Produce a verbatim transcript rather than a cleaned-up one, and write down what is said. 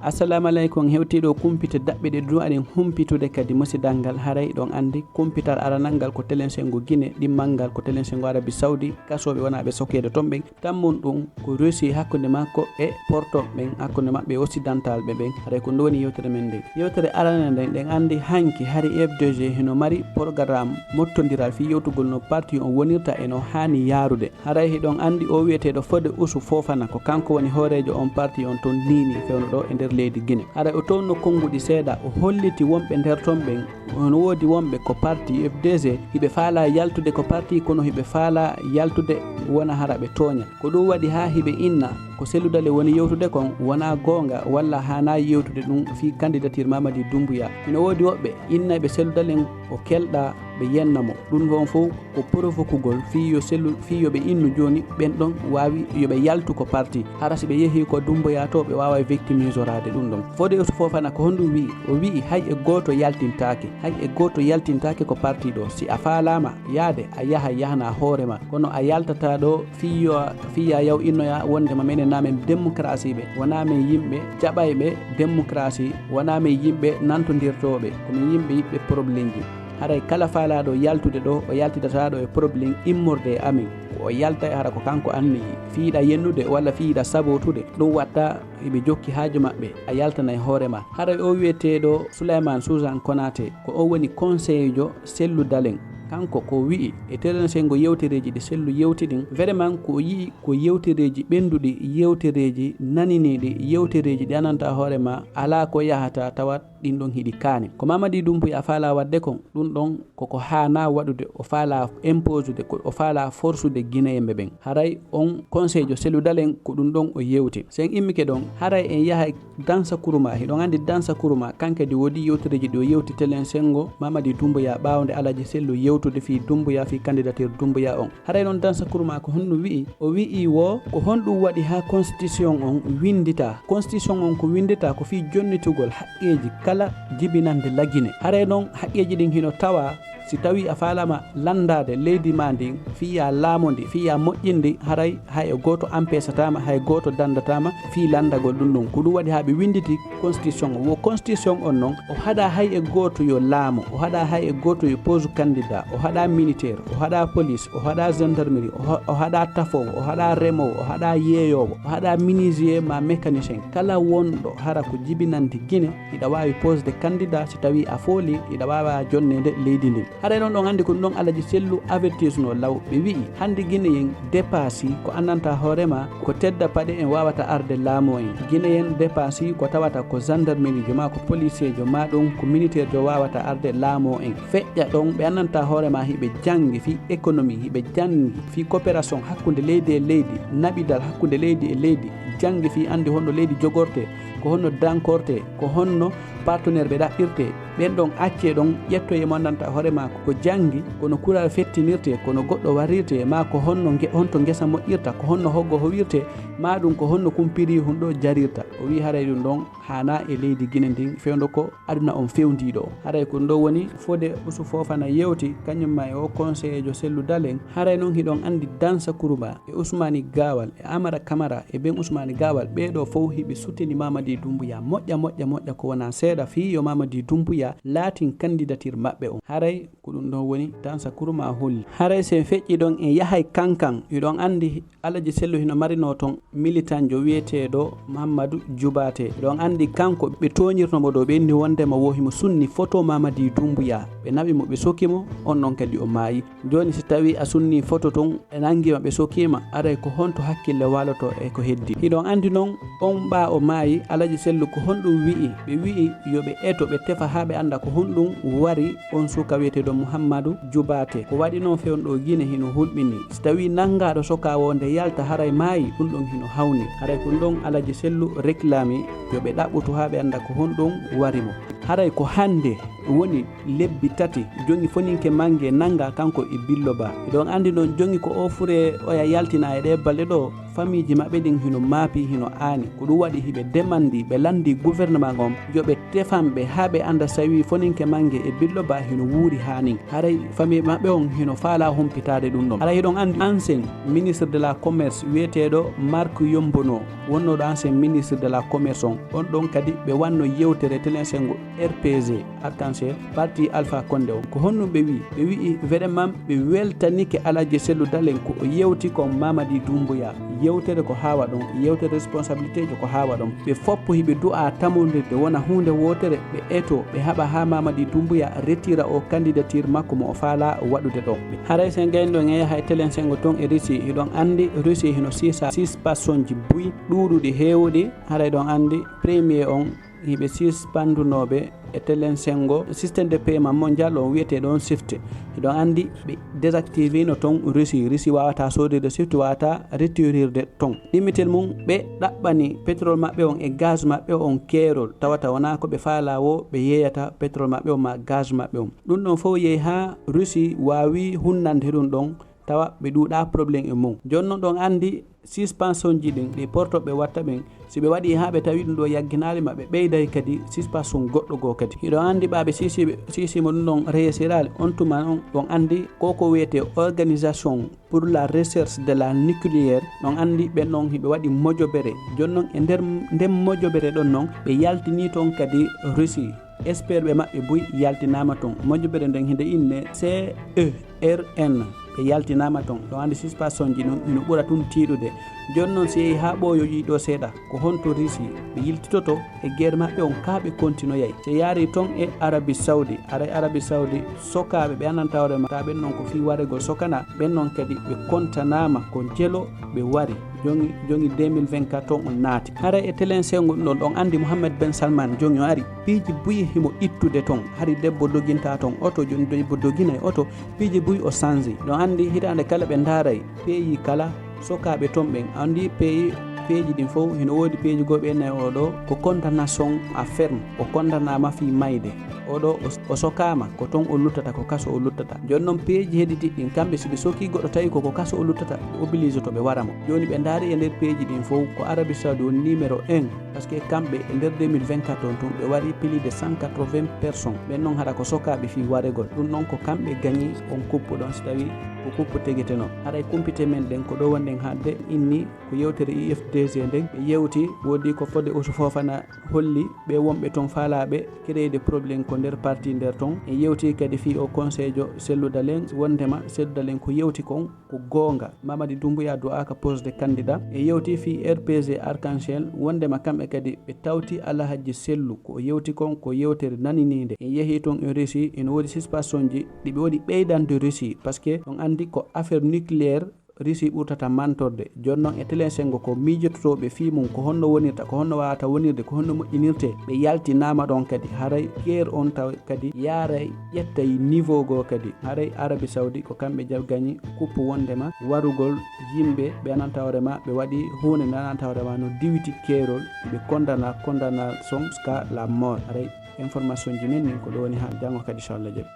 Assalamu aleykum, hewtiiɗo kumpite daɓɓe ɗe ɗum aɗen humpitude kadi musidal ngal. Haray ɗon anndi kumpital aranal ngal ko telen senngo Gine, ɗimmal ngal ko telen senngo Arabi Saudi, kasooɓe wonaaɓe sokeede toon ɓen. Tammun ɗum ko Russie hakkunde makko e Porto ɓen, hakkunde maɓɓe e Occidental ɓe ɓen. Haray ko ɗum woni yewtere men nden. Yewtere aranal nden, ɗen anndi hanki hari F D G hino mari programme mottondiral fii yewtugol no parti on wonirta e no haani yaarude. Haray hiɗon anndi o wi'eteeɗo Fode Usu Fofana, ko kanko woni hooreejo on parti on ton niini fewndo ɗo e nder leydi Gine. Haray o toonno konnguɗi seeɗa, o holliti wonɓe nder ton ɓen, no woodi wonɓe ko parti F D G, hiɓe faalaa yaltude ko parti, kono hiɓe faalaa yaltude wona hara ɓe tooña. Ko ɗum waɗi haa hiɓe inna ko Cellou Dalein woni yewtude kon wonaa goonga walla haanaa yewtude ɗum fii candidature Mamadi Doumbouya. Hino woodi woɓɓe innayɓe Cellou Dalein o kelɗaa ɓe yenna mo. Ɗum ɗon fof ko porofokugol fii yo Cellou, fii yo ɓe innu jooni, ɓen ɗon waawi yo ɓe yaltu ko parti. Hara si ɓe yehii ko Doumbouya to, ɓe waaway victimisoraade ɗum ɗon. Fode Usu Fofana ko honɗum wi'i? O wi'i hay e gooto yaltintaake, hay e gooto yaltintaake ko parti ɗo. Si a faalaama yaade, a yaha, yahanaa hoore ma. Kono a yaltataa ɗo fii yo, fii ya yaw innoya wonde ma menen na men démocratie ɓe. Wonaa men yimɓe jaɓayɓe démocratie, wonaa men yimɓe nantondirtooɓe. Ko men yimɓe yiɗɓe problemji. Haray kala faalaaɗo yaltude ɗo, o yaltidataa ɗo e problème immorde e amen. Ko o yalta e hara ko kanko anniyii. Fii yiɗa yennude walla fii yiɗa sabootude, ɗum watta hiɓe jokki haaju maɓɓe, a yaltanay hoore ma. Haray o wi'eteeɗo Souleymane Suzanne Konaté, ko o woni conseiller jo Cellou Dalein. Kanko ko wi'i e telen senngo yewtereeji ɗi Cellou yewti ɗin, vraiment ko o yi'i ko yewtereeji ɓennduɗi, yewtereeji naniniiɗi, yewtereeji ɗi anndantaa hoore ma alaa ko yahata tawat ɗin ɗon hiɗi kaani. Ko Mamadi Doumbouya faalaa waɗde kon, ɗum ɗon koko haanaa waɗude, o faalaa imposude, ko o faalaa forsude Guinéen ɓe ɓen. Haray on conseil jo Cellou Dalein ko ɗum ɗon o yewti. Si en immike ɗon, haray en yahay Dansa Kourouma. Hiɗon anndi Dansa Kourouma, kan kadi woodi yewtereeji ɗi o yewti telen senngo Mamadi Doumbouya ɓaawo nde Alaji Cellou yewtude fii Doumbouya, fii candidature Doumbouya on. Haray non Dansa Kourouma ko honɗum wi'i? O wi'i wo ko honɗum waɗi haa constitution on winnditaa? Constitution on ko winnditaa ko fii jonnitugol haqqeeji kala jibinannde la Guinée. Haray non haqqeeji ɗin hino tawaa si tawii a faalaama lanndaade leydi maa ndin, fii ya laamondi, fii ya moƴƴindi, haray hay e gooto empêchataama, hay gooto danndataama fii lanndagol ɗum ɗon. Ko ɗum waɗi haa ɓe winnditi constitution o. Wo constitution on non, o haɗaa hay e gooto yo laamo, o haɗaa hay e gooto yo pose candidat, o haɗaa militaire, o haɗaa police, o haɗaa gendarmerie, o ha-, o haɗaa tafoowo, o haɗaa remoowo, o haɗaa yeeyoowo, o haɗaa menuisier maa mécanicien. Kala wonɗo hara ko jibinandi Guinée, hiɗa waawi posde candidat si tawii a fooli, hiɗa waawa jonneede leydi ndin. Haray non ɗon anndi ko ɗum ɗon Alaji Cellou avertisno law. Ɓe wi'i, hannde Guinéen dépassé ko anndantaa hoore maa, ko tedda paɗe en waawata arde laamoo en. Guinéen dépassé ko tawata ko gendarmerie jo maa, ko policier jo maa, ɗum ko militaire jo waawata arde laamoo en. Feƴƴa ɗon ɓe anndantaa hoore maa hiɓe janngi fii économie, hiɓe janngi fii coopération hakkunde leydi e leydi, naɓidal hakkunde leydi e leydi, janngi fii anndi honno leydi jogortee, ko honno dankortee, ko honno partenaire ɓe ɗaɓɓirtee. Ɓen ɗon accee ɗon, ƴettoyee mo anndantaa hoore maa ko janngi, kono kural fettinirtee, kono goɗɗo warirtee, maa ko honno nge-, honto ngesa moƴƴirta, ko honno hoggo howirtee, maa ɗum ko honno kum piri hun ɗo jarirta. O wi'i haray ɗum ɗon haanaa e leydi Gine ndin fewndo ko aduna on fewndiiɗo o. Haray ko ɗum ɗo woni Fode Usu Fofana yewti, kañum maa e o conseiller jo Cellou Dalein. Haray non hiɗon anndi Dansa Kourouma e Ousmane Gawal e Amara Camara e Ben Ousmane Gawal, ɓee ɗoo fow hiɓe sutini Mamadi Doumbouya moƴƴa, moƴƴa, moƴƴa, ko wonaa seeɗa fii yo Mamadi Doumbouya laatin candidature maɓɓe on. Haray ko ɗum ɗon woni Dansa Kourouma holli. Haray si en feƴƴi ɗon en yahay Kankan, hiɗon anndi Alaji Cellou hino marinoo ton militanjo wi'eteeɗo Mahamadou Djoubate. Hiɗon anndi kanko ɓe tooñirno mo ɗo, ɓe inni wondema wo himo sunni photo Mamadi Doumbouya. Ɓe naɓi mo, ɓe soki mo, on non kadi o maayi. Jooni si tawii a sunnii photo ton, ɓe nanngi ma, ɓe sokii ma, aray ko honto hakkille waalotoo e ko heddii? Hiɗon anndi non, on ɓaa o maayi, Alaji Cellou ko honɗum wi'i? Ɓe wi'i yo ɓe eto, ɓe tefa haa ɓe annda ko honɗum wari on suka wi'eteeɗo Muhammadu Jubaate. Ko waɗi non fewndo Gine hino hulɓinii. Si tawii nanngaaɗo sokaa woo nde yalta haray maayi, ɗum ɗon hino hawni. Haray ko ɗum ɗon Alaji Cellou réclami yo ɓe ɗaɓɓotu haa ɓe annda ko honɗum wari mo. Haray ko hannde Woni lebbi tati jogi foninke mange nanga kanko e Billo Ba. Hiɗon andi non jogi ko o fure oya yaltina e ɗe balɗe ɗo, famiiji maɓɓe ɗin hino maapi, hino aani. Ko ɗum waɗi hiɓe demandi, ɓe landi gouvernement on, yo ɓe tefan ɓe haa ɓe anda sawi foninke mange e Billo Ba hino wuuri haanin. Haray famiiji maɓɓe on hino faala humpitaade ɗum ɗon. Haray hiɗon andi ancien ministre de la commerce wi'eteeɗo Marc Yombono, wonnooɗo ancien ministre de la commerce on, on ɗon kadi ɓe wanno yewtere telen sengo R P G. Arc-en-Ciel, parti Alpha Condé on. Ko honɗum ɓe wi'i? Ɓe wi'i vraiment ɓe weltanike Alhaji Cellou Dalein ko o yewti kon Mamadi Doumbouya. Yewtere ko haawa ɗon, yewtere responsabilité jo ko haawa ɗon. Ɓe foppo hiɓe du'a tamondirde wona huunde wootere, ɓe eto, ɓe haɓa haa Mamadi Doumbouya retira o candidature makko mo o faala waɗude ɗo. Haray sen gayno e yaha e telen sengo ton e Russie, hiɗon andi Russie hino sisa six passionji buy ɗuuɗuɗi heewuɗi. Haray ɗon andi premier on hiɓe sispandunooɓe e telen sengo système de paiement mondial on wi'etee ɗon SWIFT. Hiɗon andi ɓe désactivino ton Russie. Russie wawata soodirde SWIFT, wawata retirirde ton. Ɗimmitel mum ɓe ɗaɓɓani pétrole maɓɓe on e gaz maɓɓe on keerol, tawata wona ko ɓe faala wo ɓe yeeyata pétrole maɓɓe on ma gaz maɓɓe on. Ɗum ɗon fof yehi haa Russie waawi hunnande ɗum ɗon, tawa ɓe ɗuuɗa problème e mum. Jooni non ɗon andi suspension ji ɗin, ɗi porto ɓe watta ɓen, si ɓe waɗi haa ɓe tawi ɗum ɗo yagginaali ma, ɓe ɓeyday kadi suspension goɗɗo goo kadi. Hiɗon andi ɓa ɓe sisiɓe, sisimo ɗum ɗon réussirali, on tuma on ɗon andi ko ko wiyete organisation pour la recherche de la nucléaire, ɗon andi ɓen ɗon hiɓe waɗi mojobere. Jooni non e nder nden mojobere ɗon non, ɓe yaltini ton kadi Russie. Expert ɓe maɓɓe buy yaltinaama ton. Mojobere nden hinde inne C E R N. Ɓe yaltinaama ton. Ɗon andi suspension ji ɗum hino ɓura tun tiiɗude. Jooni non si yehi haa ɓooyoyi ɗo seeɗa, ko honto Russie ɓe yiltitoto e guerre maɓɓe on ka ɓe kontinoyay? Si yaari ton e Arabie Saoudi, haray Arabie Saoudi sokaaɓe ɓe ananta hoore ma, ta ɓen non ko fii waregol sokana, ɓen non kadi ɓe kontanaama ko jelo ɓe wari. Jooni, jooni deux mille vingt-quatre on naati. Haray e telen sengo ɗum ɗon, ɗon andi Mohammed Ben Salman jooni o ari. Piiji buy himo ittude ton. Hari debbo doginta ton oto, jooni debbo doginay oto. Piiji buy o sanji. Ɗon andi hitaande kala ɓe ndaaray peeji kala sokaaɓe ton ɓen. Andi peeji, peeji ɗin fof hino woodi peeji goo ɓe nayi o ɗo ko condamnation à ferme. O condamnaama fii mayde. O ɗo o, o sokaama, ko ton o luttata, ko kaso o luttata. Jooni non peeji heɗitiɗi ɗin, kamɓe si ɓe sokii goɗɗo tawi ko, ko kaso o luttata, ɓe obligé to ɓe wara mo. Jooni ɓe ndaari e nder peeji ɗin fof, ko Arabie Saoudi woni numéro un, parce que kamɓe e nder deux mille vingt-quatre on tun, ɓe wari plus de cent quatre-vingts personnes. Ɓen non hara ko sokaaɓe fii waregol. Ɗum non ko kamɓe gañi on kuppu ɗon, si tawi ko kuppu tegete non. Haray kumpite men ɗen, ko ɗo wonɗen haalde, inni ko yewtere I F D G nden. Ɓe yewti, woodi ko fodde Ousou Fofana holli ɓe wonɓe ton faalaaɓe créer de problème ko nder parti nder ton. En yewti kadi fii o conseiljo Cellou Dalein, wondema Cellou Dalein ko yewti kon ko goonga. Mamadi Doumbouya du'aaka poste de candidat. En yewti fii R P G Arc-en-Ciel, wondema kamɓe kadi ɓe tawti Alhaji Cellou ko o yewti kon ko yewtere naniniinde. En yehi ton e Russie, ene woodi suspension ji ɗi ɓe waɗi ɓeydande Russie, parce que on andi ko affaire nucléaire Russie ɓurtata mantorde. Jooni non e telen sengo ko miijototooɓe fii mum, ko honno wonirta, ko honno waawata wonirde, ko honno moƴƴinirte. Ɓe yaltinaama ɗon kadi, haray guerre on taw kadi yaaray ƴettay niveau goo kadi. Haray Arabie Saoudi ko kamɓe jaggañi kuppu wondema warugol yimɓe ɓe ananta hoore ma, ɓe waɗi huunde nde ananta hoore ma no diwiti keerol, ɓe condamna, condamnation jusqu'à la mort. Haray information ji men nin ko ɗo woni haa janngo kadi, inchallah jaɓi.